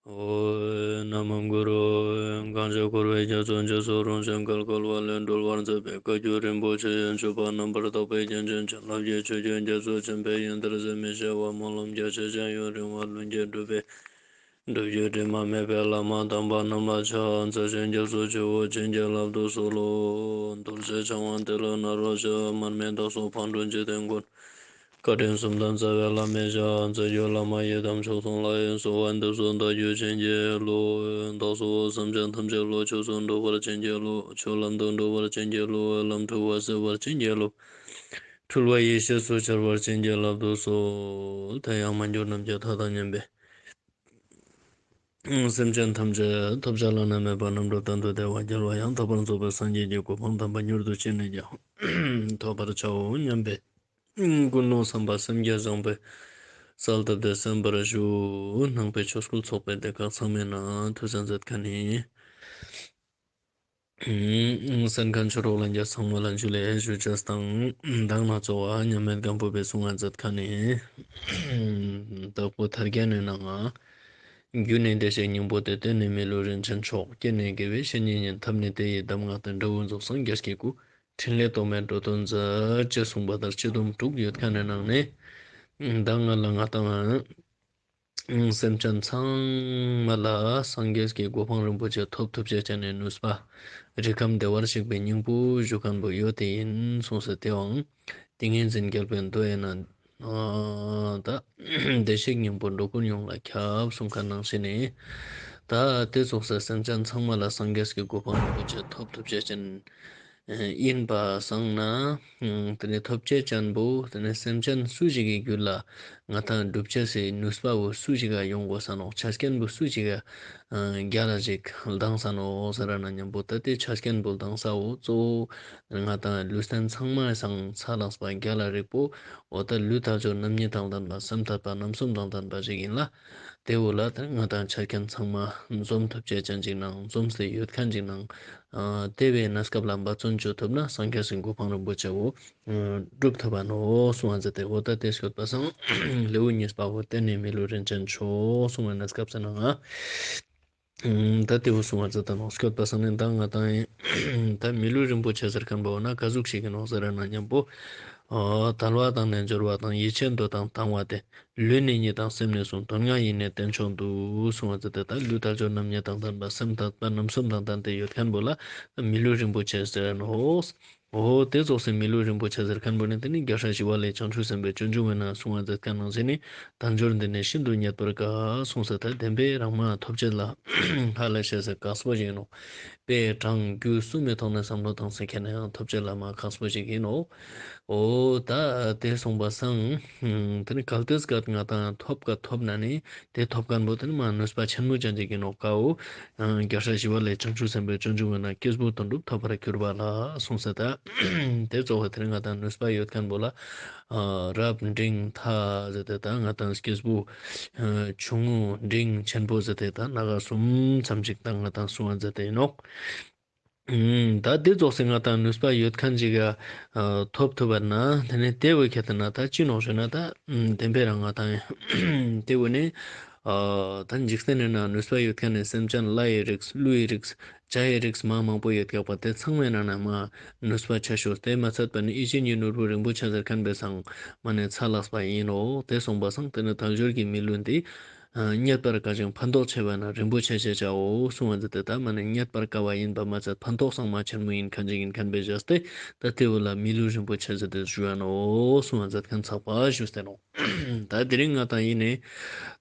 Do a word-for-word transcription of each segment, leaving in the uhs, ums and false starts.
ཨོ་ན་མོ་གུ་རུ། གང་ཞིག་འཁོར་བའི་རྒྱ་མཚོ་འཇིགས་སུ་རུང་ཞིང་བརྒལ་དཀའ་བ་ལས་སྒྲོལ་བར་མཛད་པའི་བཀའ་བརྒྱུད་རིན་པོ་ཆེ་ཡི་སྤྱོད་པ་རྣམ་པར་དག་པའི་རྒྱན་ཅན་བྱིན་རླབས་ཀྱི་ཆུ་རྒྱུན་རྒྱ་མཚོ་ཆེན་པོའི་ཡོན་ཏན་ཟད་མི་ཤེས་པ་སྨོན་ལམ་རྒྱ་ཆེ་ཞིང་ཡུན་རིང་བ་ལྷུན་གྱིས་གྲུབ་པའི་སྒྲུབ་བརྒྱུད་དྲི་མ་མེད་པའི་བླ་མ་དམ་པ་རྣམས་ལ་ཕྱག་འཚལ་ཞིང་སྐྱབས་སུ་མཆིའོ། བྱིན་གྱིས་བརླབ་ཏུ་གསོལ་ལོ། རྡོ་རྗེ་འཆང་དབང་ཏེ་ལོ་ནཱ་རོ་ཞབས། མར་མི་དྭགས་པོ་ཕག་གྲུ་འཇིག་རྟེན་མགོན། བཀའ་དྲིན་གསུམ་ལྡན་རྩ་བའི་བླ་མའི་ཞབས། རྩ་བརྒྱུད་བླ་མ་ཡི་དམ་མཆོག་གསུམ་ལ་ཡི་གསོལ་བ་འདེབས་སོ། བདག་རྒྱུད་བྱིན་གྱིས་རློབས། བདག་སོགས་སེམས་ཅན་ཐམས་ཅད་བློ་ཆོས་སུ་འགྲོ་བར་བྱིན་གྱིས་རློབས། ཆོས་ལམ་དུ་འགྲོ་བར་བྱིན་གྱིས་རློབས། ལམ་འཁྲུལ་བ་སེལ་བར་བྱིན་གྱིས་རློབས། འཁྲུལ་བ་ཡེ་ཤེས་སུ་འཆར་བར་བྱིན་གྱིས་བརླབ་ཏུ་གསོལ། དེ་ཡང་མ་གྱུར་ནམ་མཁའི་མཐའ་དང་མཉམ་པའི་སེམས་ཅན་ཐམས་ཅད་ཐོབ་བྱ་བླ་ན་མེད་པ་རྣམ་གྲོལ་གཏན་དུ་བདེ་བ་རྒྱལ་བ་ཡང་དག་པར་རྫོགས་པའི་སངས་རྒྱས་ཀྱི་གོ་འཕང་དམ་པ་མྱུར་དུ་ཅི་ནས་ཀྱང་ཐོབ་པར་བྱའོ་སྙམ་པའི་ཀུན་སློང་བསམ་པ་སེམས་བསྐྱེད་བཟང་པོས་གསལ་བཏབ་སྟེ་གསན་པར་ཞུ། ནང་པའི་ཆོས་སྐུལ་ཚོགས་པའི་སྡེ་ཁག་ཚང་མའི་ནང་ཐུགས་གསན་མཛད་མཁན་ནི་གསན་མཁན་ཆོས་གྲོགས་ལྷན་རྒྱས་ཚང་མ་ལ་ཇུ་ལེ་ཞུ་ཅེས་དང་། མདང་ནས་གཙོ་བོ་མཉམ་མེད་སྒམ་པོ་པའི་གསུང་ང་མཛད་མཁན་ནི་དྭགས་པོ་ཐར་རྒྱན་ནི་ནང་ང་། རྒྱུ་ནི་བདེ་གཤེགས་སྙིང་པོ་སྟེ། རྟེན་ནི་མི་ལུས་རིན་ཆེན་མཆོག་རྐྱེན་ནི་དགེ་བའི་བཤེས་གཉེན་ཡིན། ཐབས་ནི་དེ་ཡི་གདམས་ངག་སྟེ། འབྲས་བུ་རྫོགས་སངས་རྒྱས་ཀྱི་སྐུ། ཕྲིན་ལས་རྟོག་མེད་འགྲོ་དོན་མཛད། ཅེས་གསུངས་པ་ལྟར་སྤྱི་སྡོམ་དྲུག་ཡོད་མཁན་ནི་ནང་ནས་མདང་ང་ལ་ང་དང་སེམས་ཅན་ཚང་མ་ལ་སངས་རྒྱས་ཀྱི་གོ་འཕང་རིན་པོ་ཆེ་ཐོབ་ཐུབ་ཅེས་ཅན་ནི་ནུས་པ། རིགས་ཁམས་བདེ་བར་གཤེགས་པའི་སྙིང་པོ་ཞུ་མཁན་པོ་ཡོད་དེ་ཡིན་གསུངས་སོ། དེའང་ཏིང་ངེ་འཛིན་རྒྱལ་པོའི་མདོ་ཡིན་ན། ད་བདེ་གཤེགས་སྙིང་པོ་འགྲོ་ཀུན་ཡོངས་ལ་ཁྱབ་གསུངས་མཁན་ནང་བཞིན་ནི། ད་དེ་ཙོགས་སེ་སེམས་ཅན་ཚང་མ་ལ་སངས་རྒྱས་ཀྱི་གོ་འཕང་རིན་པོ་ཆེ་ཐོབ་ཐུབ་ཅེས་ཅན་ཡིན་པ་སང་ན། དེ་ནས་ཐོབ་ཅེས་ཅན་པོ་དེ་ནས་སེམས་ཅན་སུ་ཞིག་གི་རྒྱུད་ལ་ང་དང་སྒྲུབ་ཅེས་སི་ནུས་པ་བོ་སུ་ཞིག་ག་ཡོང་དགོས་ས་ནོག་ཆ་རྐྱེན་པོ་སུ་ཞིག་ག་རྒྱལ་ལ་ཞིག་ལྡང་ས་ནོག་ཟེར་ན་མཉམ་པོ་ད་དེ་ཆ་རྐྱེན་པོ་ལྡང་ས་བོ་གཙོ་བོ་ང་དང་ལུས་རྟེན་ཚང་མ་སང་ཚ་ལགས་པ་རྒྱལ་ལ་རིགས་པོ། འོ་ད་ལུས་དལ་འབྱོར་རྣམ་གཉིས་དང་ལྡན་པ། སེམས་དད་པ་རྣམ་གསུམ་དང་ལྡན་པ་ཞིག་ཡིན་ལ། དེ་བོ་ལ་ད་ང་དང་ཆ་རྐྱེན་ཚང་མ་འཛོམས་ཐུབ་ཅེས་ཅན་ཅིག་ནང་འཛོམས་ཏེ་ཡོད་མཁན་ཅིག་ནང་། དེ་བས་ན་སྐབས་ལ་འབད་བརྩོན་བཅོ་ཐུབ་ན་སངས་རྒྱས་སི་གོ་འཕང་རིན་པོ་ཆེ་བོ་སྒྲུབ་ཐུབ་པ་ནོག་གསུང་བ་མཛད་དེ། འོ་ད་དེ་སྐྱོད་པ་སང་ལེའུ་གཉིས་པ་བོ་རྟེན་ནི་མི་ལུས་རིན་ཆེན་མཆོག་གསུང་བ་ན་སྐབས་སུ་ནང་ང་། ད་དེ་བོ་གསུང་བ་མཛད་དེ་ནོག་སྐྱོད་པ་སང་ནི་ད་ང་དང་ད་མི་ལུས་རིན་པོ་ཆེ་ཟེར་མཁན་པོ་ན་ག་ཟུག་ཞིག་ཡིན་ནོག་ཟེར་ན་མཉམ་པོ། དལ་བ་དང་རྣལ་འབྱོར་བ་དང་། ཡིད་ཆེས་འདོད་དང་དང་བ་སྟེ། ལུས་ནི་གཉིས་དང་སེམས་ནི་གསུམ། དོན་ལྔ་ཡིས་ནི་རྟེན་མཆོག་འདུ་གསུང་བ་མཛད་དེ། ད་ལུས་དལ་འབྱོར་རྣམ་གཉིས་དང་ལྡན་པ་སེམས་དད་པ་རྣམ་གསུམ་དང་ལྡན་ཏེ་ཡོད་མཁན་པོ་ལ་མི་ལུས་རིན་པོ་ཆེ་ཟེར་ནོག་འོ་དེ་ཙོགས་སེ་མི་ལུས་རིན་པོ་ཆེ་ཟེར་མཁན་པོ་ནི་དེ་ནི་རྒྱལ་སྲས་ཞི་བ་ལྷས་བྱང་ཆུབ་སེམས་དཔའི་སྤྱོད་འཇུག་མའི་ནང་གསུང་བ་མཛད་མཁན་ནང་བཞིན་ནི་དལ་འབྱོར་འདི་ནི་ཤིན་ཏུ་རྙེད་པར་དཀའ་གསུངས་སོ། ད་བདེན་པའི་རང་མ་ཐོབ་ཅེས་ལ་ཧ་ལས་ཤེས་སེ་དཀགས་པོ་ཞིག་ཡིན་ནོག་དཔེ་གྲངས་རྒྱུད་གསུམ་མི་ཐོག་ནས་བསམ་བློ་བཏང་སེ་ཁྱེར་ན་ཡང་ཐོབ་ཅེས་ལ་མ་དཀགས་པོ་ཞིག་ཡིན་ནོག་འོ་ད་དེ་གསུངས་པ་སང་དེ་ནི་གལ་ཏེ་སྐད་ང་དང་ཐོབ་ཀ་ཐོབ་ན་ནི་དེ་ཐོབ་མཁན་པོ་དེ་ནི་མ་ནུས་པ་ཆེན་མོ་ཅན་ཅིག་ཡིན་ནོག་ཀའོ། རྒྱལ་སྲས་ཞི་བ་ལྷས་བྱང་ཆུབ་སེམས་དཔའི་སྤྱོད་འཇུག་མའི་ནང་སྐྱེས་བུ་དོན་གྲུབ་ཐོབ་པར་གྱུར་པ་ལ་གསུངས་སོ། ད་དེ་གཙོ་བོ་དེ་ནི་ང་དང་ནུས་པ་ཡོད་མཁན་པོ་ལ་རབ་འབྲིང་ཐ་ཟེར་ཏེ་ད་ང་དང་སྐྱེས་བུ་ཆུང་ངུ་འབྲིང་ཆེན་པོ་ཟེར་ཏེ་ད་ན་ག་གསུམ་ཙམ་ཅིག་ད་ང་དང་གསུང་བ་མཛད་དེ་ཡིན་ནོག་ད་དེ་ཙོགས་སེ་ང་དང་ནུས་པ་ཡོད་མཁན་ཅིག་ག་ཐོབ་ཐུབ་པ་ན་དེ་ནི་དེ་བོ་ཁྱད་དེ་ན་ད་ཅི་ནོག་ཞུ་ན་ད་བདེན་པའི་རང་ང་དང་དེ་བོ་ནི་ད་འཇིག་རྟེན་ནི་ནང་ནུས་པ་ཡོད་མཁན་ནི་སེམས་ཅན་ལྷ་ཡི་རིགས་ཀླུ་ཡི་རིགས་བྱ་ཡི་རིགས་མ་མང་པོ་ཡོད་ཀྱག་པ། དེ་ཚང་མའི་ནང་ན་མ་ནུས་པ་ཆེ་ཤོས་དེ་མ་ཚད་པ་ནི་ཡིད་བཞིན་གྱི་ནོར་བུ་རིན་པོ་ཆེ་ཟེར་མཁན་པའི་སང་མ་ནི་ཚ་ལགས་པ་ཡིན་ནོག་དེ་གསུངས་པ་སང་དེ་ནི་དལ་འབྱོར་གྱི་མི་ལུས་འདི་རྙེད་པར་དཀའ་ཞིང་ཕན་ཐོགས་ཆེ་བས་ན་རིན་པོ་ཆེ་ཞེས་བྱའོ་གསུང་བ་མཛད་དེ། ད་མ་ནི་རྙེད་པར་དཀའ་བ་ཡིན་པ་མ་ཚད་ཕན་ཐོགས་སང་མ་ཆེན་མོ་ཡིན་མཁན་ཅིག་ཡིན་མཁན་པའི་བྱས་ཏེ་ད་དེ་བོ་ལ་མི་ལུས་རིན་པོ་ཆེ་ཟེར་ཏེ་ཞུ་ཡ་ནོག་གསུང་བ་མཛད་མཁན་ཚགས་པ་ཞུས་ཏེ་ནོག་ད་དེ་རིང་ང་དང་ཡིན་ནི་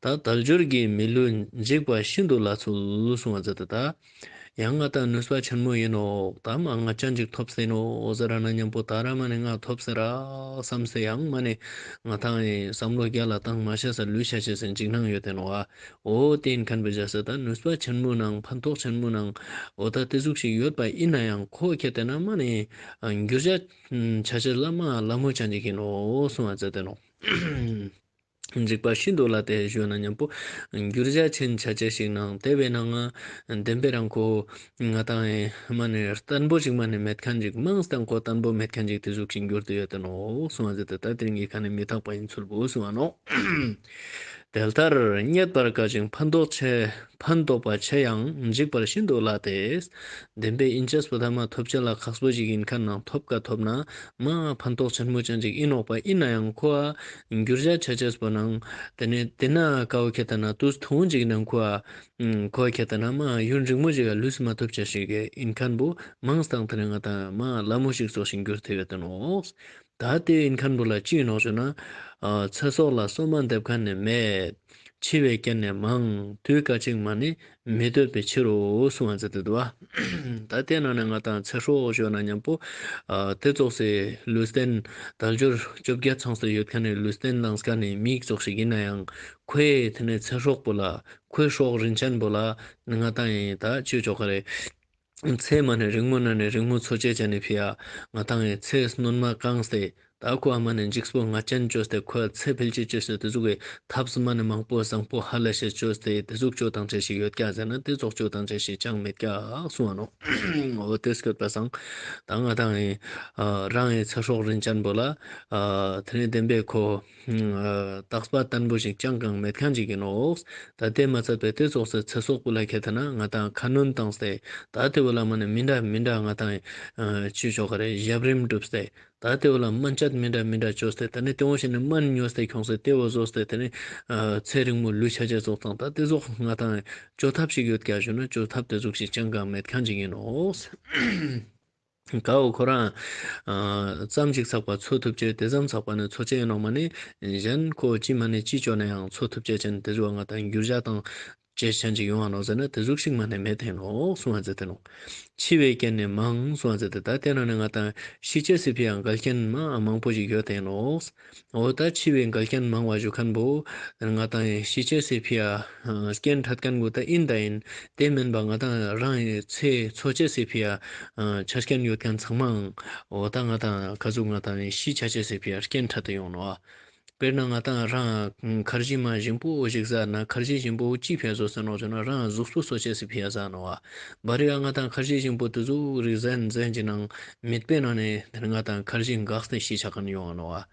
ད་དལ་འབྱོར་གྱི་མི་ལུས་འཇིག་པ་ཤིན་ཏུ་སླ་ཚུལ་གསུང་བ་མཛད་དེ། ད་ཡང་ང་དང་ནུས་པ་ཆེན་མོ་ཡིན་ནོག་ད་མ་ང་ཅན་ཅིག་ཐོབ་སྟེ་ནོག་ཟེར་ན་མཉམ་པོ་ད་ར་མ་ནི་ང་ཐོབ་སྟེ་ར་བསམ་སྟེ་ཡང་མ་ནི་ང་དང་ཡི་བསམ་བློ་རྒྱ་ལ་བཏང་མ་ཤེས་ས་ལུས་ཤ་ཤེས་སེ་འཇིགས་སྣང་ཡོད་དེ་ནོག་ཨ། འོ་དེ་ཡིན་མཁན་པའི་བྱས་ཏེ་ད་ནུས་པ་ཆེན་མོ་ནང་ཕན་ཐོགས་ཆེན་མོ་ནང་འོ་ད་དེ་ཟུག་ཞིག་ཡོད་པ་ཡིན་ན་ཡང་ཁོ་ཁྱད་དེ་ན་མ་ནི་འགྱུར་བྱ་ཆ་ཆེས་ལ་མ་སླ་མོ་ཅན་ཅིག་ཡིན་ནོག་གསུང་བ་མཛད་དེ་ནོག་འཇིག་པ་ཤིན་ཏུ་སླ་སྟེ་ཞུ་ན་མཉམ་པོ་འགྱུར་བྱ་ཆེན་ཆ་ཆེས་ཤིག་ནང་དེ་བས་ན་ང་བདེན་པའི་རང་ཁོ་ང་དང་མ་ནི་བརྟན་པོ་ཞིག་མ་ནི་མེད་མཁན་ཅིག་མང་སྟེ་ཁོ་བརྟན་པོ་མེད་མཁན་ཅིག་དེ་ཟུག་ཞིག་འགྱུར་དུ་ཡོད་དེ་ནོག་གསུང་བ་མཛད་དེ། ད་དེ་རིང་གི་ཁ་ནི་མི་རྟག་པ་ཡིན་ཚུལ་བོ་གསུང་བ་ནོག་དེ་ལྟར་རྙེད་པར་དཀའ་ཞིང་ཕན་འདོགས་ཆེ། ཕན་འདོགས་པ་ཆེ་ཡང་འཇིགས་པར་ཤིན་ཏུ་སླ་སྟེ། བདེན་པའི་ཨིན་ཅེས་པོ་ཐ་མ་ཐོབ་ཅེས་ལ་ཁག་པོ་ཞིག་ཨིན་ཁན་ནང་ཐོབ་ཀ་ཐོབ་ན་མ་ཕན་ཐོགས་ཆེན་མོ་ཅན་ཅིག་ཨིན་ནོག་པ། ཨིན་ན་ཡང་ཁོ་འ་འགྱུར་བ་ཆ་ཅེས་པོ་ནང་དེ་ནེ་དེ་ན་ཀ་བོ་ཁྱེར་ཏེ་ན་དུས་ཐུང་ཅིག་ནང་ཁོ་འ་ཁོ་ཁྱེར་ཏེ་ན་མ་ཡུན་རིང་མོ་ཞིག་ག་ལུས་མ་ཐུབ་ཅེས་ཞིག་ཨིན་ཁན་བོ་མང་སྟེ་དེ་ནེ་ང་ཏང་མ་སླ་མོ་ཞིག་ཙོགས་ཤིག་འགྱུར་ཏེ་ཡོད་དེ་ནོག། ད་དེ་ཨིན་ཁན་བོ་ལ་ཅི་ཨིན་ནོག་ཞུ་ན། ཨ་ཚེ་སྲོག་ལ་སོ་མ་འདེབས་ཁན་ནི་མེད། འཆི་བའི་རྐྱེན་ནི་མང་། དུས་སྐད་ཅིག་མ་ནི་མི་འདོད་པའི་ཕྱིར་རོ་གསུངས་པ་མཛད་དེ་འདུག་པ། ད་དེ་ནང་ནེ་ང་ཏང་ཚེ་སྲོག་ཞུ་ན་མཉམ་པོ་ཨ་དེ་ཙོགས་སི་ལུས་རྟེན་དལ་འབྱོར་བཅོ་བརྒྱད་ཚང་སྟེ་ཡོད་ཁན་ནི་ལུས་རྟེན་ལངས་ཁན་ནི་མི་ཙོགས་ཤིག་ཨིན་ན་ཡང་ཁོའི་དེ་ནེ་ཚེ་སྲོག་པོ་ལ་ཁོའི་སྲོག་རིན་ཅན་པོ་ལ་ང་ཏང་ཡིན་ད་ཅི་ཆོག་ག་རེ། ཚེ་མ་ནེ་རིང་མོ་ན་ནེ་རིང་མོ་འཚོ་ཅེས་ཅན་ནི་ཕི་ཡ་ང་ཏང་ཡི་ཚེ་སྣོན་མ་བཀང་སྟེ་ད་ཁོ་ཨ་མ་ནེ་འཇིགས་པོ་ངད་ཅན་བཅོས་ཏེ་ཁོ་ཚེ་འཕེལ་ཅེས་བཅོས་ཏེ་དེ་ཟུག་གི་ཐབས་མ་ནེ་མང་པོ་བཟང་པོ་ཧ་ལས་ཤེས་བཅོས་ཏེ་དེ་ཟུག་བཅོ་ཐང་ཅེས་ཤིག་ཡོད་ཀྱག་ཟེར་ན་དེ་ཙོགས་བཅོ་ཐང་ཅེས་ཤིག་ཅང་མེད་ཀྱག་གསུངས་པ་ནོག། འོ་དེ་སྐྱོད་པ་སང་ད་ང་ཏང་ཡི་རང་ཡི་ཚེ་སྲོག་རིན་ཅན་པོ་ལ་དེ་ནེ་བདེན་པའི་ཁོ་རྟག་པ་བརྟན་པོ་ཞིག་ཅང་གང་མེད་ཁན་ཅིག་ཨིན་ནོག། ད་དེ་མ་ཚད་པའི་དེ་ཙོགས་སི་ཚེ་སྲོག་པོ་ལ་ཁྱེར་ཏེ་ན་ང་ཏང་ཁ་སྣོན་བཏང་སྟེ་ད་དེ་བོ་ལ་མ་ནེ་མི་འདྲ་མི་འདྲ་ང་ཏང་ཨ་ཅི་ཆོག་ག་རེ་ཞབས་རིམ་བསྒྲུབས་ཏེ་ད་དེ་བོ་ལ་སྨན་དཔྱད་མི་འདྲ་མི་འདྲ་བཅོས་ཏེ་དེ་ནེ་དེ་འོ་ཞིག་ནེ་སྨན་ཉོས་ཏེ་ཁྱོངས་ཏེ་དེ་བོ་ཟོས་ཏེ་དེ་ནེ་ཨ་ཚེ་རིང་མོ་ལུས་ཆ་ཅེས་ཙོགས་དང་ད་དེ་ཙོགས་ང་ཏང་བཅོ་ཐབས་ཤིག་ཡོད་ཀྱག་ཞུ་ན་བཅོ་ཐབས་དེ་ཟུག་ཞིག་ཅང་གང་མེད་ཁན་ཅིག་ཨིན་ནོག། ཀ་བོ་ཁོ་རང་ཨ་ཙམ་ཅིག་ཚག་པ་འཚོ་ཐུབ་ཅེས་དེ་ཙམ་ཚག་པ་ནེ་འཚོ་ཅེས་ཨིན་ནོག་མ་ནེ་གཞན་ཁོ་ཅི་མ་ནེ་ཅི་བཅོ་ན་ཡང་འཚོ་ཐུབ་ཅེས་ཅན་དེ་ཟུག་ང་ཏང་འགྱུར་བ་དང་ཅེས་ཅན་ཅིག་ཡོང་བ་ནོག་ཟེར་ན་དེ་ཟུག་ཞིག་མ་ནེ་མེད་དེ་ནོག་གསུངས་པ་མཛད་དེ་ནོག། འཆི་བའི་རྐྱེན་ནི་མང་གསུངས་པ་མཛད་དེ་ད་དེ་ནང་ནེ་ང་ཏང་ཤི་ཅེས་སི་ཕི་ཡ་འགལ་རྐྱེན་མ་མང་པོ་ཞིག་ཡོད་དེ་ནོག། འོ་ད་འཆི་བའི་འགལ་རྐྱེན་མང་བ་ཞུ་ཁན་བོ་ང་ཏང་ཤི་ཅེས་སི་ཕི་ཡ་རྐྱེན་འཕྲད་ཁན་བོ་ད་ཨིན་ད་ཨིན། དེ་མན་པ་ང་ཏང་རང་ཡི་ཚེ་འཚོ་ཅེས་སི་ཕི་ཡ་ཆ་རྐྱེན་ཡོད་ཁན་ཚང་མའང་འོ་ད་ང་ཏང་ཀ་ཟུག་ང་ཏང་ཤི་ཆ་ཅེས་སི་ཕི་ཡ་རྐྱེན་འཕྲད་དེ་ཡོང་ནོག། དཔེར་ན་ང་ཏང་རང་ཁར་ཇི་མ་ཞིམ་པོ་ཞིག་ཟ་ན་ཁར་ཇི་ཞིམ་པོ་ཅི་ཕི་ཡ་ཟོས་ཟེར་ནོག་ཟེར་ན་རང་གཟུགས་པོ་གསོ་ཅེས་སི་ཕི་ཡ་ཟ་ནོག། བ་རི་ཡ་ང་ཏང་ཁར་ཇི་ཞིམ་པོ་དེ་ཟུག་རིག་ཟན་ཟན་ཅིག་ནང་མེད་པའི་ནང་ནེ་དེ་ནེ་ང་ཏང་ཁར་ཇི་འགགས་ཏེ་ཤི་ཆ་ཁན་ཡོང་ནོག།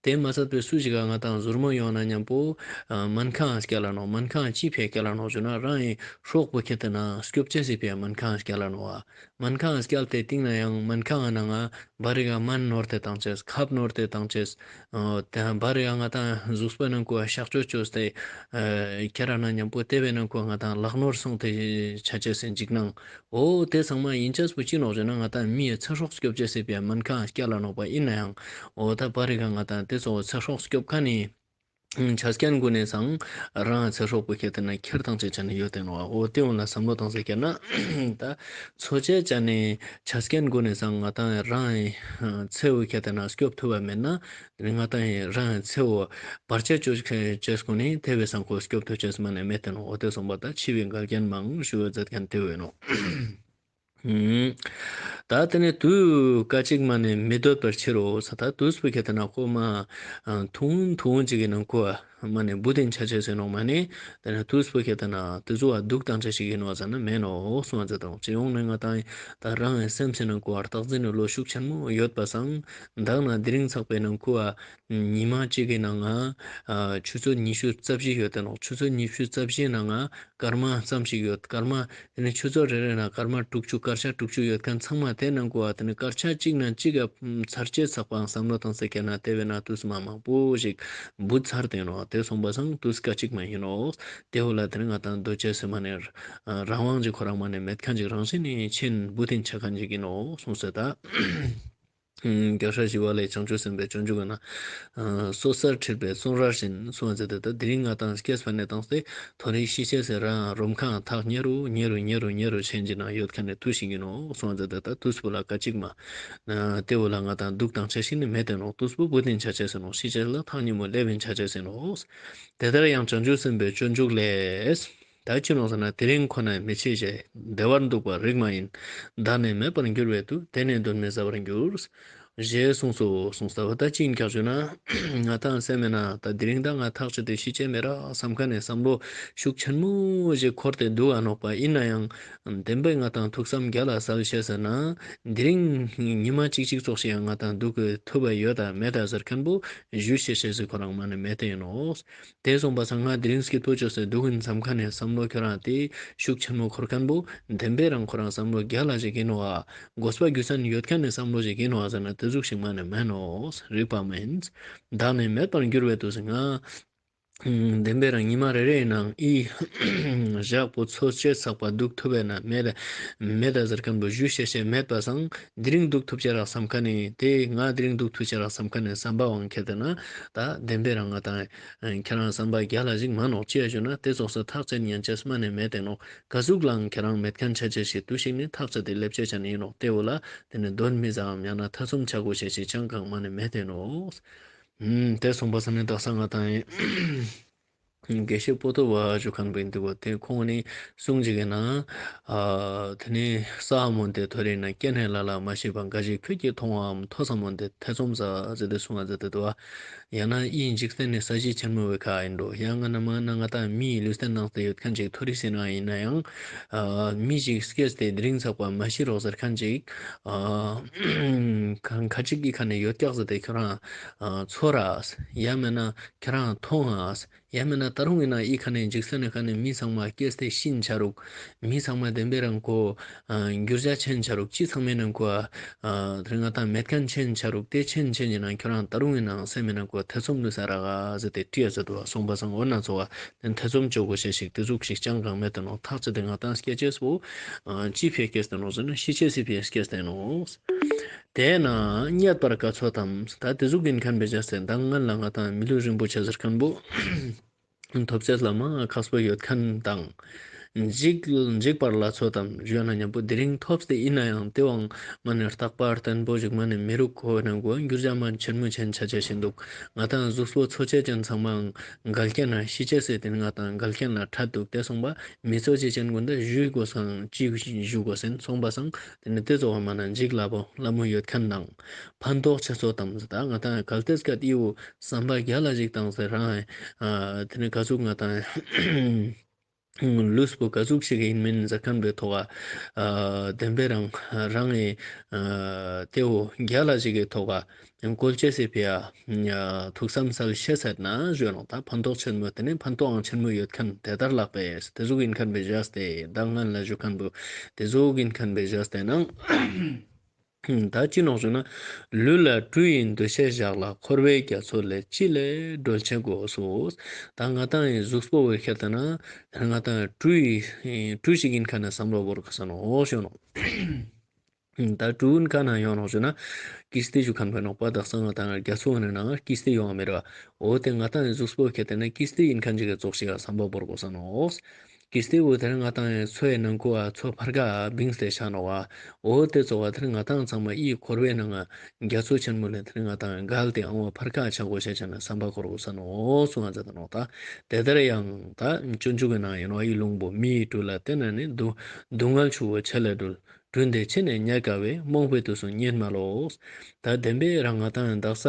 དེ་མ་ཚད་པའི་སུ་ཞིག་ག་ང་ཏང་ཟུར་མོ་ཡོང་ན་མཉམ་པོ་ཨ་སྨན་ཁང་སྐྱལ་ལ་ནོག། སྨན་ཁང་ཅི་ཕི་སྐྱལ་ལ་ནོག་ཞུ་ན་རང་ཡི་སྲོག་པོ་ཁྱེར་ཏེ་ན་སྐྱོབ་ཅེས་སི་ཕི་སྨན་ཁང་སྐྱལ་ལ་ནོག། སྨན་ཁང་སྐྱལ་ཏེ་སྟིང་ན་ཡང་སྨན་ཁང་ནང་ང་བ་རི་ག་སྨན་ནོར་ཏེ་བཏང་ཅེས་ཁབ་ནོར་ཏེ་བཏང་ཅེས་ཨ་དེ་བ་རི་ག་ང་ཏང་གཟུགས་པོའི་ནང་ཁུ་བ་གཤག་བཅོས་བཅོས་ཏེ་ཨ་ཁྱེར་ན་མཉམ་པོ་དེ་བོའི་ནང་ཁུ་ང་ཏང་ལག་ནོར་སོང་སྟེ་ཆ་ཅེས་སི་འཇིགས་སྣང་། འོ་དེ་ཚང་མ་ཨིན་ཅེས་པོ་ཅི་ནོག་ཟེར་ན་ང་ཏང་མིའི་ཚེ་སྲོག་སྐྱོབ་ཅེས་སི་ཕི་སྨན་ཁང་སྐྱལ་ལ་ནོག་པ། ཨིན་ན་ཡང་འོ་ད་བ་རི་ག་ང་ཏང་དེ་ཚོ་ཚེ་སྲོག་སྐྱོབ་ཁན་ནི་ཆ་རྐྱེན་གུན་ནེ་སང་རང་ཚེ་སྲོག་པོ་ཁྱེར་ཏེ་ན་ཁྱེར་ཏང་ཅེས་ཅན་ནི་ཡོད་དེ་ནོག། འོ་དེ་འོ་ལ་བསམ་བློ་བཏང་སྟེ་ཁྱེར་ན་ད་འཚོ་ཅེས་ཅན་ནི་ཆ་རྐྱེན་གུན་ནེ་སང་ང་ཏང་རང་ཚེ་བོ་ཁྱེར་ཏེ་ན་སྐྱོབ་ཐུབ་པ་མེད་ན། ང་ཏང་རང་ཚེ་བོ་བར་ཆད་བཅོ་ཅེས་གུན་ནི་དེ་བོའི་སང་ཁོ་སྐྱོབ་ཐུབ་ཅེས་མ་ནེ་མེད་དེ་ནོག། འོ་དེ་སོང་པ་ད་འཆི་བའི་འགལ་རྐྱེན་མང་ཞུ་བ་མཛད་ཁན་དེ་བོ་ཨིན་ནོག། ད་དེ་ནེ་དུས་སྐད་ཅིག་མ་ནེ་མི་སྡོད་པའི་ཕྱིར་རོ་ས། ད་དུས་པོ་ཁྱེར་ཏེ་ན་ཁོ་མ་ཐུང་ཐུང་ཅིག་གི་ནང་ཁུ་མ་ནེ་བུ་དེན་ཆ་ཅེས་ཨིན་ནོག་མ་ནེ། དེ་ནེ་དུས་པོ་ཁྱེར་ཏེ་ན་དེ་ཚོ་བ་སྡུག་བཏང་ཅེས་ཤིག་ཨིན་ནོག་ཟེར་ན་མེན་ནོག་གསུངས་པ་མཛད་དེ་ནོག། སྤྱི་ཡོངས་ནེ་ང་ཏང་ད་རང་གི་སེམས་སི་ནང་ཁུ་བ་རྟག་འཛིན་ནི་བློ་ཤུགས་ཆེན་མོ་ཡོད་པ་སང་མདང་ན་དེ་རིང་ཚག་པའི་ནང་ཁུ་བ་ཉི་མ་གཅིག་གི་ནང་ང་ཆུ་ཚོད་ཉི་ཤུ་རྩ་བཞི་ཡོད་དེ་ནོག། ཆུ་ཚོད་ཉི་ཤུ་རྩ་བཞིའི་ནང་ང་སྐར་མ་ཙམ་ཞིག་ཡོད། སྐར་མ་དེ་ནེ་ཆུ་ཚོད་རེ་རེ་ན་སྐར་མ་དྲུག་ཅུ་སྐར་ཆ་དྲུག་ཅུ་ཡོད་ཁན་ཚང་མ་དེ་ནང་ཁུ་བ་དེ་ནེ་སྐར་ཆ་གཅིག་ན་གཅིག་ག་ཚར་ཅེས་ཚག་པའང་བསམ་བློ་བཏང་སྟེ་ཁྱེར་ན་དེ་བོའི་ནང་དུས་མ་མང་པོ་ཞིག་བུད་ཚར་དེ་ནོག། དེ་སོང་པ་སང་དུས་སྐད་ཅིག་མ་ཨིན་ནོག། དེ་བོ་ལ་དེ་ནེ་ང་ཏང་སྡོད་ཅེས་སི་མ་ནེ་རང་དབང་ཅིག་ཁོ་རང་མ་ནེ་མེད་ཁན་ཅིག་རང་བཞིན་ནི་ཆེན་བུ་དེན་ཆ་ཁན་ཅིག་ཨིན་ནོག་གསུངས་སོ་ད། རྒྱལ་སྲས་ཞི་བ་ལྷས་བྱང་ཆུབ་སེམས་དཔའི་སྤྱོད་འཇུག་གི་ནང་སོ་སོར་ཁྲིད་པའི་གསུང་རབ་བཞིན་གསུངས་པ་མཛད་དེ་ད་དེ་རིང་ང་ཏང་སྐྱེས་པ་ནེ་བཏང་སྟེ་མཐོ་རིས་ཤི་ཅེས་སི་རང་རུམ་ཁ་ཐག་ཉེ་རུ་ཉེ་རུ་ཉེ་རུ་ཉེ་རུ་ཆེན་ཅིག་ནང་ཡོད་ཁན་ནི་དུས་ཤིག་ཨིན་ནོག་གསུངས་པ་མཛད་དེ་ད་དུས་པོ་ལ་སྐད་ཅིག་མ་དེ་བོ་ལ་ང་ཏང་སྡུག་བཏང་ཅེས་ཤིག་ནི་མེད་དེ་ནོག། དུས་པོ་བུ་དེན་ཆ་ཅེས་ཨིན་ནོག། ཤི་ཅེས་ལ་ཐག་ཉེ་མོ་སླེབས་ཨིན་ཆ་ཅེས་ཨིན་ནོག། དེ་ལྟར་ཡང་བྱང་ཆུབ་སེམས་དཔའི་སྤྱོད་འཇུག་ལས། ད་ཅི་ནོག་ཟེར་ན་དེ་རིང་ཁོ་ན་མི་འཆི་ཞེས། བདེ་བར་འདུག་པ་རིགས་མ་ཡིན། བདག་ནི་མེད་པར་འགྱུར་བས་དུ། དེ་ནི་གདོན་མི་ཟ་བར་འགྱུར། ཞེས་གསུངས་སོ། གསུངས་ས་བ་ད་ཅི་ཡིན་ཁག་ཞུ་ན། ང་ཏང་སེམས་མེད་ན་ད་དེ་རིང་ད་ང་ཐག་ཆོད་དེ་ཤི་ཅེས་མེད་ར་བསམ་ཁན་ནི་བསམ་བློ་ཤུགས་ཆེན་མོ་ཞིག་འཁོར་ཏེ་འདུག་ག་ནོག་པ། ཡིན་ན་ཡང་བདེན་པའི་ང་ཏང་ཐུགས་བསམ་རྒྱ་ལ་གསལ་ཤེས་ཟེར་ན། དེ་རིང་ཉི་མ་གཅིག་གཅིག་ཙོགས་ཤིག་ཡང་ང་ཏང་འདུག་གི་ཐུབ་པ་ཡོད་ད་མེད་ད་ཟེར་ཁན་པོ་ཞུ་ཤེས་ཤེས་ཟེར་ཁོ་རང་མ་ནི་མེད་དེ་ཡིན་ནོག། དེ་སོང་པ་སང་ང་དེ་རིང་སྐྱིད་པོ་བཅོས་ཏེ་འདུག་ཡིན་བསམ་ཁན་ནི་བསམ་བློ་ཁྱོད་རང་དེ་ཤུགས་ཆེན་མོ་འཁོར་ཁན་པོ་བདེན་པའི་རང་ཁོ་རང་བསམ་བློ་རྒྱ་ལ་ཞིག་ཡིན་ནོག་ཨ། དགོས་པ་རྒྱུ་མཚན་ཡོད་ཁན་ནི་བསམ་བློ་ཞིག་ཡིན་ནོག་ཟེར་ན་དེ་ཟུག་ཞིག་མ་ནི་མེད་ནོག། རིག་པ་མིན། བདག་ནི་མེད་པར་འགྱུར་བའི་དུས་སུ་ང་བདེན་པའི་རང་ཉི་མ་རེ་རེའི་ནང་ཨི་ཞག་པོ་འཚོ་བྱེད་ཚག་པ་འདུག་ཐུབ་པས་ན་མེད་མེད་ད་ཟེར་ཁན་པོ་ཞུ་ཤེས་ཤེས་མེད་པ་སང་དེ་རིང་འདུག་ཐུབ་ཅེས་རག་བསམ་ཁན་ནི་དེ་ང་དེ་རིང་འདུག་ཐུབ་ཅེས་རག་བསམ་ཁན་ནི་བསམ་པ་བང་ཁྱེར་ཏེ་ན་ད་བདེན་པའི་རང་ང་ཏང་ཁྱེད་རང་བསམ་པ་རྒྱ་ལ་ཞིག་མ་ནོག་ཅི་ཡ་ཞུ་ན་དེ་ཙོགས་སུ་ཐག་བཅད་ཉན་ཅེས་མ་ནི་མེད་དེ་ནོག། ག་ཟུག་ལའང་ཁྱེད་རང་མེད་ཁན་ཆ་ཅེས་ཤིག་དུས་ཤིག་ནི་ཐག་བཅད་དེ་ལེབ་ཅེས་ཅན་ཡིན་ནོག། དེ་བོ་ལ་དེ་ནི་གདོན་མི་ཟའམ་ཡང་ན་ཐེ་ཚོམ་ཆ་དགོས་ཤེས་ཤིག་ཅང་གང་མ་ནི་མེད་དེ་ནོག། ཨུམ། དེ་སོང་པ་སང་ནི་དག་ས་ང་ཏང་དགེ་བཤེས་པོ་ཏོ་བ་ཞུ་ཁན་པོ་ཡིན་འདུག་གོ། དེ་ཁོང་ནི་གསུང་ཅིག་གི་ནང་ཨ་དེ་ནི་ས་མོན་དེ་ཐོ་རེ་ན་སྐྱེ་གནས་ལ་ལ་མ་ཤེས་པ་འགའ་ཞིག་ཁྱོད་ཀྱིས་མཐོང་བའམ་ཐོས་ས་མོན་དེ་ཐེ་ཚོམ་ཟ་ཟེར་ཏེ་གསུང་བ་ཟེར་ཏེ་འདུག་བ། ཡང་ན་ཨི་འཇིག་རྟེན་ནི་ས་གཞི་ཆེན་མོ་བའི་ཁ་ཡིན་འགྲོ། ཡང་ང་ན་མ་ན་ང་ཏང་མིའི་ལུས་རྟེན་ནང་དུ་ཡོད་ཁན་ཅིག་མཐོ་རིས་ཟེར་ན་ཡིན་ན་ཡང་ཨ་མི་ཞིག་སྐྱེས་ཏེ་དེ་རིང་ཚག་པ་མ་ཤི་རོགས་ཟེར་ཁན་ཅིག་ཨ་ཁ་ཁ་ཅིག་གི་ཁ་ནས་ཡོད་ཀྱག་ཟེར་ཏེ་ཁྱོད་རང་ཨ་ཚོར་ར། ཡང་མེད་ན་ཁྱོད་རང་མཐོང་ཨ། ཡང་མེད་ན་ད་རུང་ཡིན་ན་ཨི་ཁ་ནས་འཇིག་རྟེན་ནི་ཁ་ནས་མི་ཚང་མ་སྐྱེས་ཏེ་ཤི་ཆ་རུག། མི་ཚང་མ་བདེན་པའི་རང་ཁོ་ཨ་འགྱུར་བ་ཆེན་ཆ་རུག། ཅི་ཚང་མའི་ནང་ཁོ་ཨ་དེ་ང་ཏང་མེད་ཁན་ཆེན་ཆ་རུག། དེ་ཆེན་ཆེན་ཡིན་ན་ཁྱོད་རང་ད་རུང་ཡིན་ན་སེམས་མེད་ན་ཁོ་ཐེ་ཚོམ་ལུས་ས་རག་ག་ཟེར་ཏེ་དྲིས་ཡ་ཟེར་འདུག་བ། སོང་པ་སང་འོ་ན་ཚོ་བ་དེ་ཐེ་ཚོམ་ཆོག་གོ་ཤེས་ཤིག་དེ་ཟུག་ཞིག་ཅང་གང་མེད་དེ་ནོག། ཐག་ཆོད་དེ་ང་ཏང་སྐྱེ་ཅེས་པོ་ཨ་ཅི་ཕིའ་སྐྱེས་ཏེ་ནོག་ཟེར་ན་ཤི་ཅེས་སི་ཕིའ་སྐྱེས་ཏེ་ནོག། དེས་ན་རྙེད་པར་ག་ཚོད་དམ། ད་དེ་ཟུག་ཡིན་ཁན་པའི་རྒྱ་སེ་མདང་སྔན་ལ་ང་ཏང་མི་ལུས་རིན་པོ་ཆེ་ཟེར་ཁན་པོ་ཐོབ་ཅེས་ལ་མ་ཁག་པོ་ཡོད་ཁན་དང་། འཇིག་འཇིག་པར་ལ་ཚོད་དམ་ཞུ་ན་མཉམ་པོ་དེ་རིང་ཐོབ་སྟེ་ཡིན་ན་ཡང་དེ་བང་མ་ནི་རྟག་པ་བརྟན་པོ་ཞིག་མ་ནི་མི་རུག། ཁོ་ནང་གོ་འགྱུར་བ་མ་ཆེན་མོ་ཆེན་ཆ་ཆ་ཞིག་འདུག། ང་ཏང་གཟུགས་པོ་འཚོ་བྱེད་ཅན་ཚང་མའང་འགལ་རྐྱེན་ན་ཤི་ཅེས་སེ་དེ་ནི་ང་ཏང་འགལ་རྐྱེན་ལ་འཕྲད་འདུག། དེ་སོང་པ་མི་འཚོ་བྱེད་ཅན་ཀུན་ད་ཞུ་དགོས་སང་ཅི་ཞུ་དགོས་སེན་སོང་པ་སང་དེ་ནི་དེ་ཚོ་བ་མ་ན་འཇིག་སླ་པོ་སླ་མོ་ཡོད་ཁན་དང་། ཕན་ཐོགས་ཆེ་ཚོད་དམ་ཟེར་ད་ང་ཏང་གལ་ཏེ་སྐད་ཨི་བོ་བསམ་པ་རྒྱ་ལ་ཞིག་བཏང་སྟེ་རང་ཨ་དེ་ནི་ག་ཟུག་ང་ཏང་ལུས་པོ་ག་ཟུག་ཞིག་ཡིན་མིན་ཟེར་ཁན་པའི་ཐོག་ཨ་བདེན་པའི་རང་རང་ཨི་ཨ་དེ་བོ་རྒྱ་ལ་ཞིག་གི་ཐོག་ཨ་བཀོལ་ཅེས་སི་ཕིའ་ཐུགས་བསམ་གསལ་ཤེས་ཟེར་ན་ཞུ་ནོག། ད་ཕན་ཐོགས་ཆེན་མོ་དེ་ནི་ཕན་ཐོགས་ཆེན་མོ་ཡོད་ཁན་དེ་ལྟར་ལགས་པས། དེ་ཟུག་ཡིན་ཁན་པའི་རྒྱ་སེ་མདང་སྔན་ལ་ཞུ་ཁན་པོ་དེ་ཟུག་ཡིན་ཁན་པའི་རྒྱ་སེ་ནང་ད་ཅི་ནོག་ཞུ་ན། ལུས་ལ་གྲུ་ཡི་འདུ་ཤེས་བཞག་ལ། འཁོར་བའི་རྒྱ་མཚོ་ལས་ཅི་ལས་སྒྲོལ་བྱེད་དགོས་སོ། ད་ང་ཏང་ཡི་གཟུགས་པོ་བོ་ཁྱེར་ཏེ་ན་ང་ཏང་གྲུ་ཡི་གྲུ་ཞིག་ཡིན་ཁན་ནི་བསམ་བློ་བོར་གོས་ས་ནོག་ཞུ་ནོག། ད་གྲུ་ཀ་ན་ཡོང་ནོག་ཞུ་ན། ཀིས་ཏི་ཞུ་ཁན་པོ་ནོག་པ། དག་ས་ང་ཏང་རྒྱ་མཚོ་ནི་ནང་ཀིས་ཏི་ཡོང་མེད་ར། འོ་དེ་ང་ཏང་གཟུགས་པོ་ཁྱེར་ཏེ་ན་ཀིས་ཏི་ཡིན་ཁན་ཅིག་གི་ཙོགས་ཤིག་ག་བསམ་པ་བོར་གོས་ས་ནོག། ཀིས་ཏི་བོ་དེ་ང་ཏང་མཚོའི་ནང་ཁོ་ཨ་མཚོ་ཕར་ཁ་བིངས་ཏེ་ཆ་ནོག་བ། འོ་དེ་ཙོགས་བ་དེ་ང་ཏང་ཚང་མ་ཨི་འཁོར་བའི་ནང་རྒྱ་མཚོ་ཆེན་མོ་ལས་དེ་ང་ཏང་འགལ་ཏེ་ཨང་བ་ཕར་ཁ་ཆ་གོས་ཤེས་ཆ་ན་བསམ་པ་བོར་གོས་ས་ནོག་སུ་ང་ཟེར་ནོག། ད་དེ་ལྟར་ཡང་ད་སྤྱོད་འཇུག་གི་ནང་ཡིན་ནོག་ཨི་ལུང་པོ་མི་ཡི་གྲུ་ལ་བརྟེན་ནས་ནི་སྡུག་སྡུག་བསྔལ་ཆུ་བོ་ཆེ་ལས་སྒྲོལ། གྲུ་འདི་ཕྱི་ནས་རྙེད་དཀའ་བས། རྨོངས་པའི་དུས་སུ་རྙེད་མ་ལོག། ད་བདེན་པའི་རང་ང་ཏང་དག་ས་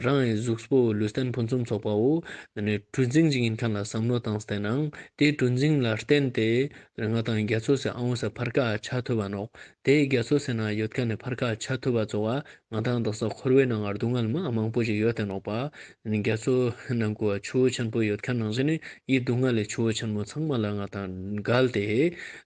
རང་གི་གཟུགས་པོ་ལུས་རྟེན་ཕུན་སུམ་ཚོགས་པ་བོ་དེ་ནི་གྲུ་འཛིན་ཅིག་ཡིན་ཁན་ལ་བསམ་བློ་བཏང་སྟེ་ནང་དེ་གྲུ་འཛིན་ལ་བརྟེན་ཏེ་ང་ཏང་རྒྱ་མཚོ་སེ་ཨང་བོ་སེ་ཕར་ཁ་ཆ་ཐུབ་བ་ནོག། དེ་རྒྱ་མཚོ་སེ་ན་ཡོད་ཁན་ནི་ཕར་ཁ་ཆ་ཐུབ་བ་ཙོགས་བ་ང་ཏང་དག་ས་འཁོར་བའི་ནང་ང་སྡུག་བསྔལ་མ་མང་པོ་ཞིག་ཡོད་དེ་ནོག་པ། དེ་ནི་རྒྱ་མཚོ་ནང་ཁོ་ཆུ་བོ་ཆེན་པོ་ཡོད་ཁན་ནང་བཞིན་ནི་ཡི་སྡུག་བསྔལ་ལས་ཆུ་བོ་ཆེན་མོ་ཚང་མ་ལ་ང་ཏང་འགལ་ཏེ།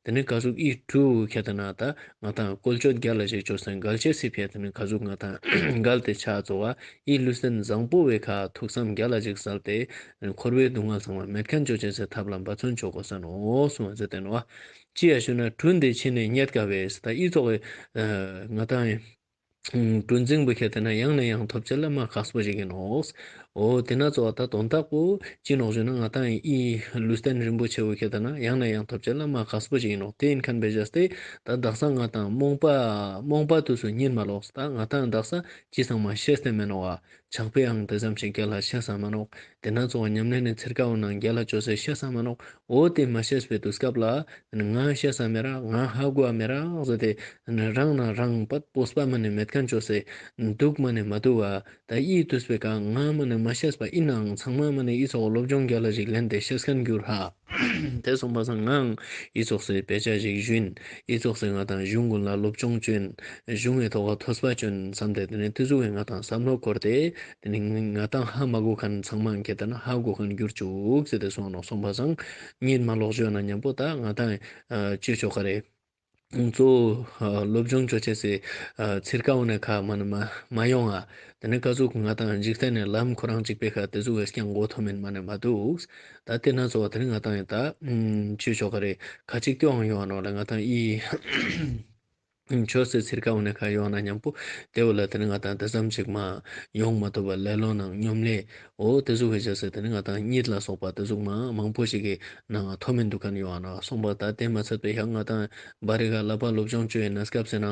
དེ་ནི་ག་ཟུག་ཨི་གྲུ་ཁྱེར་ཏེ་ན་ད་ང་ཏང་བཀོལ་སྤྱོད་རྒྱ་ལ་ཞིག་ཅོས་སེ་འགལ་ཅེས་སི་ཕིའ་དེ་ནི་ག་ཟུག་ང་ཏང་འགལ་ཏེ་ཆ་ཙོགས་བ་ཨི་ལུས་རྟེན་བཟང་པོ་བོའི་ཁ་ཐུགས་བསམ་རྒྱ་ལ་ཞིག་གསལ་ཏེ་འཁོར་བའི་སྡུག་བསྔལ་ཚང་མ་མེད་ཁན་ཅོ་ཅེས་སི་ཐབས་ལ་འབད་བརྩོན་ཅོ་གོས་ས་ནོག་སུ་ང་ཟེར་ཏེ་ནོག། ཅི་ཡ་ཞུ་ན་གྲུ་འདི་ཕྱི་ནས་རྙེད་དཀའ་བས། ད་ཨི་ཙོགས་ང་ཏང་གྲུ་འཛིན་པོ་ཁྱེར་ཏེ་ན་ཡང་ནས་ཡང་ཐོབ་ཅེས་ལ་མ་ཁག་པོ་ཞིག་ཡིན་ནོག། འོ་དེ་ན་ཚོ་བ་ད་དོན་དག་པོ་ཅི་ནོག་ཞུ་ན་ང་ཏང་ཨི་ལུས་རྟེན་རིན་པོ་ཆེ་བོ་ཁྱེར་ཏེ་ན་ཡང་ན་ཡང་ཐོབ་ཅེས་ལ་མ་ཁག་པོ་ཅིག་ཨིན་ནོག་དེ་ཨིན་ཁན་བེ་ཇས་ཏེ་ད་དག་ས་ང་ཏང་རྨོངས་པ་རྨོངས་པ་དུས་སུ་གཉིད་མ་ལོག་ད་ང་ཏང་དག་ས་ཅི་ཚང་མ་ཤེས་ཏེ་མེན་ནོག་བ། ཕྱག་དཔེའང་དེ་ཙམ་ཞིག་རྒྱལ་ལ་ཤེས་ས་མ་ནོག་དེ་ན་ཚོ་བ་ཉམས་ལེན་ནི་ཚིར་ཀ་བོ་ནང་རྒྱལ་ལ་ཅོས་སེ་ཤེས་ས་མ་ནོག་འོ་དེ་མ་ཤེས་པའི་དུས་སྐབས་ལ་ང་ཤེས་ས་མེད་ར་ང་ཧ་གོ་བ་མེད་ར་ཟེར་ཏེ་རང་ན་རང་པད་སྤོབས་པ་མ་ནེ་མེད་ཁན་ཅོས་སེ་འདུག་མ་ནེ་མ་འདུག་བ། ད་ཨི་དུས་པེ་ཀ་ང་མ་ནེ་མ་ཤེས་པ་ཨིན་ནའང་ཚང་མ་མ་ནེ་ཨི་ཙོགས་སློབ་སྦྱོང་རྒྱལ་ལ་ཞིག་ལེན་ཏེ་ཤེས་ཁན་གྱུར་ཧ། དེ་སོང་པ་སང་ངའང་ཨི་ཙོགས་སེ་དཔེ་ཆ་ཞིག་ཞུན། ཨི་ཙོགས་སེ་ང་ཏང་གཞུང་ཀུན་ལ་སློབ་སྦྱོང་ཅོ་ཨིན། གཞུང་ངི་ཐོག་ག་ཐོས་པ་ཅོ་ཨིན་སམ་སྟེ་དེ་ནེ་དེ་ཟུག་གི་ང་ཏང་བསམ་བློ་འཁོར་ཏེ་དེ་ནེ་ང་ཏང་ཧ་མ་གོ་ཁན་ཚང་མ་ཁྱེར་ཏེ་ན་ཧ་གོ་ཁན་གྱུར་ཅུག་ཟེར་ཏེ་སོང་ནོག་སོང་པ་སང་གཉིད་མ་ལོག་ཞུ་ན་ཉམ་པོ་ད་ང་ཏང་ཅི་ཆོག་ག་རེ། གཙོ་བོ་སློབ་སྦྱོང་ཅོ་ཅེས་སི་ཚིར་ཀ་བོ་ནེ་ཁ་མ་ནེ་མ་མ་ཡོང་ང་། དེ་ནེ་ཀ་ཟུག་ང་ཏང་འཇིག་རྟེན་ནི་ལམ་ཁོ་རང་ཅིག་པེ་ཁ་དེ་ཟུག་གི་སྐྱང་གོ་ཐོབ་མེན་མ་ནེ་མ་འདུག་ད་དེ་ན་ཚོ་བ་དེ་ནེ་ང་ཏང་ཡང་ད་ཅི་ཆོག་ག་རེ་ཁ་ཅིག་ཏེའང་ཡོང་ང་ནོག་ལ་ང་ཏང་ཨི་ཆོས་སི་ཚིར་ཀ་བོ་ནེ་ཁ་ཡོང་ན་ཉམ་པོ་དེ་བོ་ལ་དེ་ནེ་ང་ཏང་དེ་ཙམ་ཞིག་མ་ཡོང་མ་ཐུབ་པ་ལེ་ལོ་ནང་སྙོམ་ལས། འོ་དེ་ཟུག་གི་བྱས་སེ་དེ་ནེ་ང་ཏང་གཉིད་ལ་སོགས་པ་དེ་ཟུག་མ་མང་པོ་ཞིག་གི་ནང་ཐོབ་མེན་འདུག་ཁན་ཡོང་ང་ནོག་སོང་པ་ད་དེ་མ་ཚད་པེ་ཡང་ང་ཏང་བ་རི་ག་ལ་པ་སློབ་སྦྱོང་ཅོ་ཡིན་ན་སྐབས་སེ་ན་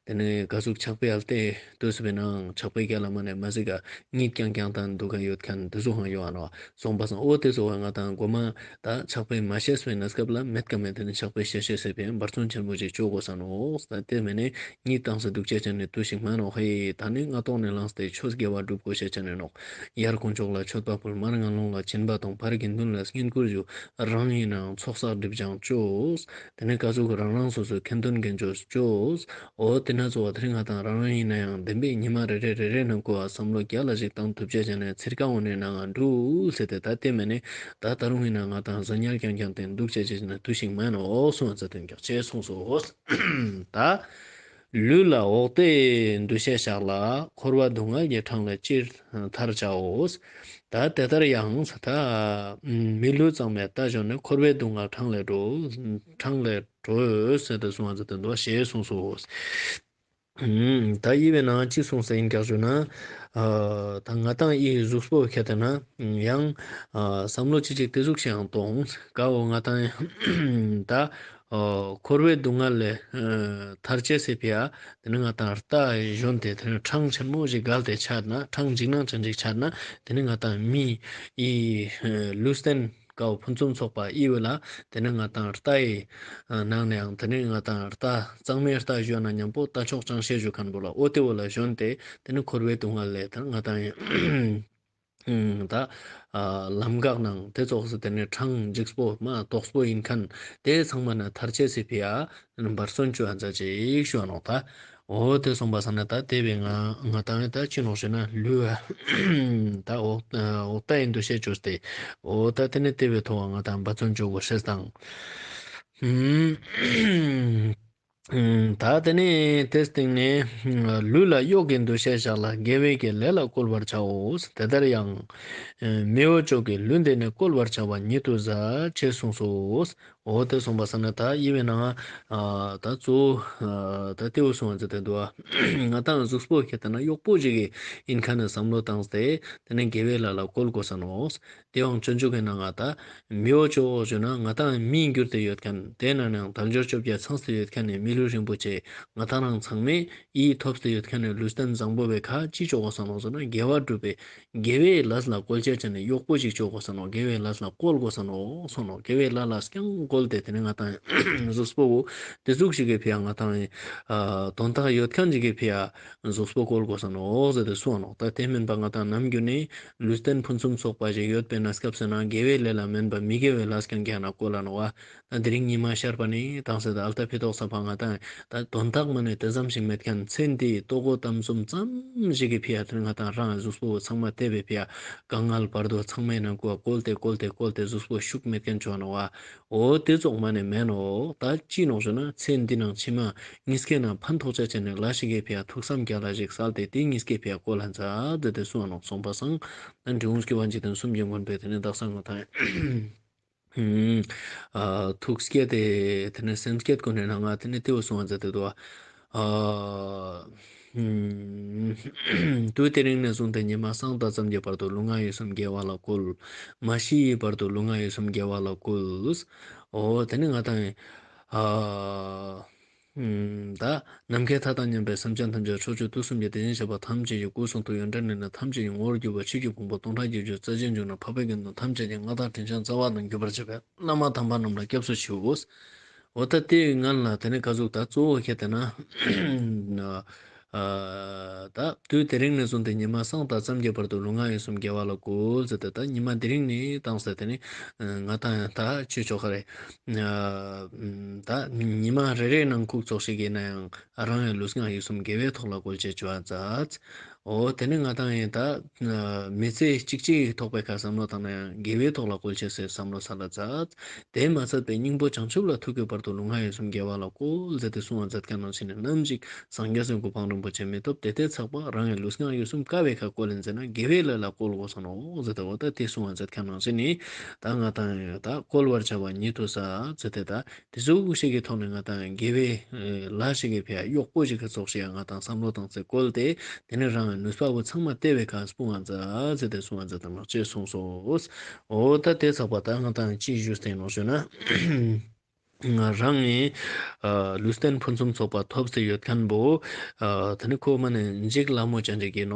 དེ་ནེ་ག་ཟུག་ཕྱག་དཔེ་ཨལ་ཏེ་དུས་པེ་ནང་ཕྱག་དཔེ་རྒྱལ་ལ་མ་ནེ་མ་ཟིག་ག་གཉིད་ཀྱང་ཀྱང་ཏང་འདུག་ཁན་ཡོད་ཁན་དེ་ཟུག་ཧང་ཡོང་ང་ནོག་སོང་པ་སང་འོ་དེ་ཟུག་ང་ཏང་གོ་མ་ད་ཕྱག་དཔེ་མ་ཤེས་པེ་ན་སྐབས་ལ་མེད་ཀ་མེད་དེ་ནེ་ཕྱག་དཔེ་ཤེས་ཤེས་སེ་པེ་འབད་བརྩོན་ཆེན་པོ་ཅིག་ཅོ་གོས་ས་ནོག་ད་དེ་མེན་ནེ་གཉིད་ཏང་སེ་འདུག་ཅེས་ཅན་ནི་དུས་ཤིག་མ་ནོག་ཧེ། ད་ནི་སྔ་ཐོག་ནེ་ལངས་ཏེ་ཆོས་དགེ་བ་སྒྲུབ་གོས་ཤེས་ཅན་ནི་ནོག་ཡར་དཀོན་མཆོག་ལ་མཆོད་པ་ཕུལ། མར་ངན་སློང་ལ་སྦྱིན་པ་གཏོང་། བར་དགེ་འདུན་ལ་བསྙེན་བཀུར་ཞུ། རང་ཡིན་ནའང་ཚོགས་བསགས་སྒྲིབ་སྦྱང་ཅོས། དེ་ནེ་ཀ་ཟུག་རང་རང་སོ་སོའི་ཁ་འདོན་དགེ་སྦྱོར་ཅོས། འོ་དེ་ན་ཚོ་བ་དེ་རིང་ང་ཏང་རང་རང་ཡིན་ནའང་བདེན་པའི་ཉི་མ་རེ་རེ་རེ་རེ་ནང་ཀོ་བ་བསམ་བློ་རྒྱལ་ལ་ཞིག་ཏང་ཐུབ་ཅེས་ཅན་ནི་ཚིར་ཀ་བོ་ནེ་ནང་ང་འགྲུལ་སེ་ཏེ་ད་དེ་མེན་ནེ་ད་ད་རུང་ཡིན་ན་ང་ཏང་ཟ་ཉལ་ཀྱང་ཀྱང་ཏེ་འདུག་ཅེས་ཅན་ནི་དུས་ཤིག་མ་ནོག་སོང་ང་ཚ་དོན་ཀྱག་ཅེས་གསུངས་སོ། ད་ལུས་ལ་འོག་ལྟའི་འདུ་ཤེས་བཞག་ལ། འཁོར་བ་སྡུག་བསྔལ་གྱི་འཕྲང་ལས་ཅིར་ཐར་བྱའོ། ད་དེ་ལྟར་ཡང་ད་མི་ལུས་གཙང་མའི་རྟ་བཞོན་ནས། འཁོར་བའི་སྡུག་བསྔལ་འཕྲང་ལས་གྲོལ། འཕྲང་ལས་གྲོལ་ཟེར་ཏེ་གསུངས་པ་ཟེར་ཏེ་འདུག་ཞེས་གསུངས་སོ། ད་ཡི་བའི་ནང་ཅི་གསུངས་ཟེར་ཡིན་ཀྱག་ཞུ་ན། ད་ང་ཏང་ཡི་གཟུགས་པོ་ཁྱེར་ཏེ་ན་ཡང་བསམ་བློ་ཅི་ཅིག་ཏེ་ཟུག་ཤིག་ཡང་གཏོང་། ཀ་བོ་ང་ཏང་ད་འཁོར་བའི་སྡུག་བསྔལ་ལས་ཐར་ཅེས་སི་ཕི་ཡ། ཏེ་ནེ་ང་ཏང་རྟ་བཞོན་ཏེ་ཏེ་ནེ་འཕྲང་ཆེན་མོ་ཞིག་བརྒལ་ཏེ་ཆ་ན་འཕྲང་འཇིགས་སྣང་ཅན་ཞིག་ཆ་ན་ཏེ་ནེ་ང་ཏང་མི་ཡི་ལུས་རྟེན་ཀ་བོ་ཕུན་སུམ་ཚོགས་པ་ཡི་བོ་ལ་ཏེ་ནེ་ང་ཏང་རྟ་ཡི་ནང་ནེ་ཡང་ཏེ་ནེ་ང་ཏང་རྟ་གཙང་མའི་རྟ་ཞུ་ན་ཉམ་པོ་རྟ་མཆོག་ཅང་ཤེས་ཞུ་ཁན་བོ་ལ་འོ་ཏེ་བོ་ལ་བཞོན་ཏེ་ཏེ་ནེ་འཁོར་བའི་སྡུག་བསྔལ་ལས་ཏེ་ནེ་ང་ཏང་ད་ལམ་འགག་ནང་ཏེ་ཙོགས་སེ་ཏེ་ནེ་འཕྲང་འཇིགས་པོ་མ་དོགས་པོ་ཡིན་ཁན་ཏེ་ཚང་མ་ནེ་ཐར་ཅེས་སི་ཕི་ཡ་འབད་བརྩོན་ཅོ་ཧ་ཛ་ཅིག་ཞུ་ནོག་ད། འོ་ཏེ་སོང་པ་སང་ན་ད་ཏེ་བས་ང་ང་ཏང་ད་ཅི་ནོག་ཞུ་ན་ལུས་ད་འོག་ལྟ་ཡི་འདུ་ཤེས་ཅོས་ཏེ་འོ་ད་ཏེ་ནེ་ཏེ་བས་ཐོག་ང་ཏང་འབད་བརྩོན་ཅོ་གོས་ཤེས་དང་། ད་ཏེ་ནེ་ཏེའི་སྟེང་ནེ་ལུས་ལ་གཡོག་གི་འདུ་ཤེས་བཞག་ལ། དགེ་བའི་ལས་ལ་བཀོལ་བར་བྱའོ། དེ་ལྟར་ཡང་མི་འོ་ཅོག་གི་ལུས་འདི་ནི། བཀོལ་བར་བྱ་བ་ཉིད་དུ་ཟད། ཅེས་གསུངས་སོ། འོ་ཏེ་གསུངས་པ་སང་ན་ད་ཡི་བའི་ནང་ད་གཙོ་བོ་ད་ཏེ་བོ་གསུངས་པ་ཟེར་ཏེ་འདུག་ཨ། ང་ཏང་གཟུགས་པོ་ཁྱེར་ཏེ་ན་གཡོག་པོ་ཞིག་གི་ཡིན་ཁན་ནི་བསམ་བློ་བཏང་སྟེ་ཏེ་ནེ་དགེ་བའི་ལས་ལ་བཀོལ་གོས་ས་ནོག། ཏེ་ཡང་སྤྱོད་འཇུག་གི་ནང་ང་ད་མི་འོ་ཅོག་ཞུ་ན་ང་ཏང་མིའི་གྱུར་ཏེ་ཡོད་ཁན་ཏེ་ནང་ནེ་ཡང་དལ་འབྱོར་བཅོ་བརྒྱད་ཚང་སྟེ་ཡོད་ཁན་ནི་མི་ལུས་རིན་པོ་ཆེ་ང་ཏང་རང་ཚང་མས་ཡིད་ཐོབ་སྟེ་ཡོད་ཁན་ནི་ལུས་རྟེན་བཟང་པོ་བོའི་ཁ་ཅི་ཅོ་གོས་ས་ནོག་ཟེར་ན་དགེ་བ་སྒྲུབ་པའི་དགེ་བའི་ལས་ལ་བཀོལ་ཅེས་ཅན་ནི་གཡོག་པོ་ཞིག་ཅོ་གོས་ས་ནོག། དགེ་བའི་ལས་ལ་བཀོལ་གོས་ས་ནོག་གསུངས་ནོག། དགེ་བའི་ལས་ལ་རྐྱང་བཀོལ་ཏེ་ཏེ་ནེ་ང་ཏང་གཟུགས་པོ་བོ་ཏེ་ཟུག་ཞིག་གི་ཕི་ཡ་ང་ཏང་དོན་དག་ཡོད་ཁན་ཞིག་གི་ཕི་ཡ་གཟུགས་པོ་བཀོལ་གོས་ས་ནོག་ཟེར་ཏེ་གསུངས་ནོག། ད་ཏེ་མེན་པ་ང་ཏང་ནམ་རྒྱུན་ནེ་ལུས་རྟེན་ཕུན་སུམ་ཚོགས་པ་ཞིག་ཡོད་པའི་གནས་སྐབས་སུ་ན་དགེ་བའི་ལས་ལ་མེན་པ་མི་དགེ་བའི་ལས་རྐྱང་རྐྱང་ན་བཀོལ་ལ་ནོག་བ། ད་དེ་རིང་ཉི་མ་ཤར་བ་ནེ་ཏང་སེ་ད་ཨལ་ཏ་ཕི་ཏོག་ས་ཕ་ང་ཏང་ད་དོན་དག་མ་ནེ་ཏེ་ཙམ་ཞིག་མེད་ཁན་ཚེ་འདིའི་ལྟོ་གོས་གཏམ་གསུམ་ཙམ་ཞིག་གི་ཕི་ཡ་ཏེ་ནེ་ང་ཏང་རང་གཟུགས་པོ་ཚང་མ་ཏེ་བའི་ཕི་ཡ་དཀའ་ངལ་བར་དོ་ཚང་མའི་ནང་ཀོ་བཀོལ་ཏེ་བཀོལ་ཏེ་བཀོལ་ཏེ་གཟུགས་པོ་ཤུགས་མེད་ཁན་ཅོ་ནོག་བ། འོ་ཏེ་ཙོགས་མ་ནེ་མེན་ནོག། ད་ཅི་ནོག་ཞུ་ན་ཚེ་འདི་ནང་ཕྱི་མ་ཉིས་ཀའི་ནང་ཕན་ཐོགས་ཅེས་ཅན་ནི་ལས་ཤིག་གི་ཕི་ཡ་ཐུགས་བསམ་རྒྱལ་ལ་ཞིག་སལ་ཏེ་ཏེ་ཉིས་ཀའི་ཕི་ཡ་བཀོལ་ལ་ཛད་ཏེ་གསུངས་ནོག། གསུངས་པ་སང་ད་འབྲི་གུང་སྐྱོབ་པ་འཇིག་རྟེན་གསུམ་གྱི་མགོན་པོས་ཏེ་ནེ་དག་ས་ང་ཏང་ཐུགས་བསྐྱེད་དེ་ཏེ་ནེ་སེམས་བསྐྱེད་ཀུན་ནེ་ནང་ང་ཏེ་ནེ་ཏེ་བོ་གསུངས་པ་ཛད་དེ་འདུག། དུས་དེ་རིང་ནས་བཟུང་སྟེ་ཉི་མ་སང་ད་ཙམ་གྱི་བར་དུ་ལུས་ངག་ཡིད་གསུམ་དགེ་བ་ལ་བཀོལ། མ་ཤི་ཡི་བར་དུ་ལུས་ངག་ཡིད་གསུམ་དགེ་བ་ལ་བཀོལ། འོ་དེ་ནི་ང་དང་ཨ་ད་ནམ་མཁའི་མཐའ་དང་མཉམ་པའི་སེམས་ཅན་ཐམས་ཅད་ཕྱོགས་བཅུ་དུས་གསུམ་གྱི་དེ་བཞིན་གཤེགས་པ་ཐམས་ཅད་ཀྱི་སྐུ་གསུང་ཐུགས་ཡོན་ཏན་ནི་ཐམས་ཅད་ཀྱི་ངོ་བོར་གྱུར་པ་ཆོས་ཀྱི་ཕུང་པོ་སྟོང་ཕྲག་བརྒྱད་ཅུ་རྩ་བཞི་འབྱུང་གནས་འཕགས་པའི་དགེ་འདུན་ཐམས་ཅད་ཀྱི་མངའ་བདག་དྲིན་ཅན་རྩ་བ་ནས་གྱུར་པར་བྱེད་པའི་བླ་མ་དམ་པ་རྣམས་ལ་སྐྱབས་སུ་མཆིའོ། འོ་ད་དེའི་ངང་ལ་དེ་ནི་ག་ཟུག་ད་གཙོ་བོ་ཁྱེད་དེ་ན་ཨ་ད་དུས་དེ་རིང་ནས་བཟུང་སྟེ་ཉི་མ་སང་ད་ཙམ་གྱི་བར་དུ་ལུས་ངག་ཡིད་གསུམ་དགེ་བ་ལ་བཀོལ་ཟེར་ཏེ། ད་ཉི་མ་དེ་རིང་ནས་བཏང་སྟེ་དེ་ནི་ང་དང་ད་ཆོས་ཆོ་ག་རེ་ཨ་ད་ཉི་མ་རེ་རེའི་ནང་ཁུག་ཙོགས་ཤིག་ཡིན་ན་ཡང་རང་ཡང་ལུས་ངག་ཡིད་གསུམ་དགེ་བའི་ཐོག་ལ་བཀོལ་ཅེས་བྱ་བ་མཛད། འོ་དེ་ནི་ང་དང་ཡིན་ད་མི་ཚེ་གཅིག་གཅིག་ཐོག་པའི་ཁ་བསམ་བློ་བཏང་ན་ཡང་དགེ་བའི་ཐོག་ལ་བཀོལ་ཅེས་སི་བསམ་བློ་ས་ལ་མཛད། དེ་མ་ཚད་པའི་སྙིང་པོ་བྱང་ཆུབ་ལ་ཐུག་གི་བར་དུ་ལུས་ངག་ཡིད་གསུམ་དགེ་བ་ལ་བཀོལ་ཟེར་ཏེ་གསུང་བ་མཛད་མཁན་ནང་བཞིན་ནི་ནམ་ཞིག་སངས་རྒྱས་སི་གོ་འཕང་རིན་པོ་ཆེ་མི་ཐོབ། དེ་ལྟའི་ཚགས་པ་རང་གི་ལུས་ངག་ཡིད་གསུམ་དཀའ་བའི་ཁ་བཀོལ་ཡིན་ཟེར་ན་དགེ་བའི་ལས་ལ་བཀོལ་དགོས་སོང་ནོ་ཟེར་ཏེ། འོ་ད་དེ་གསུང་བ་མཛད་མཁན་ནང་བཞིན་ནི་ད་ང་དང་ཡང་ད་བཀོལ་བར་བྱ་བ་ཉིད་དུ་ཟད་ཟེར་ཏེ། ད་དེ་ཟུག་ཞིག་གི་ཐོག་ནས་ང་དང་དགེ་བའི་ལས་ཞིག་གི་ཕི་ཡ་གཡོག་པོ་ཞིག་གི་ཚོགས་ཤིག་ཡང་ང་དང་བསམ་བློ་བཏང་སྟེ་བཀོལ་ཏེ། དེ་ནི་རང་གི་ནུས་པ་བོ་ཚང་མ་སྟེར་བའི་ཁ་སྤུངས་པ་མཛད་ཟེར་ཏེ་གསུང་བ་མཛད་དམ་ལགས་ཅེས་གསུངས་སོ། འོ་ད་དེ་ཚགས་པ་ད་ང་དང་ཅི་ཞུས་ཏེ་ནོ་ཞུ་ན། རང་ངི་ལུས་རྟེན་ཕུན་སུམ་ཚོགས་པ་ཐོབ་སྟེ་ཡོད་མཁན་བོ་དེ་ནི་ཁོ་མ་ནི་འཇིག་སླ་མོ་ཅན་ཅིག་ཡིན་ནོ།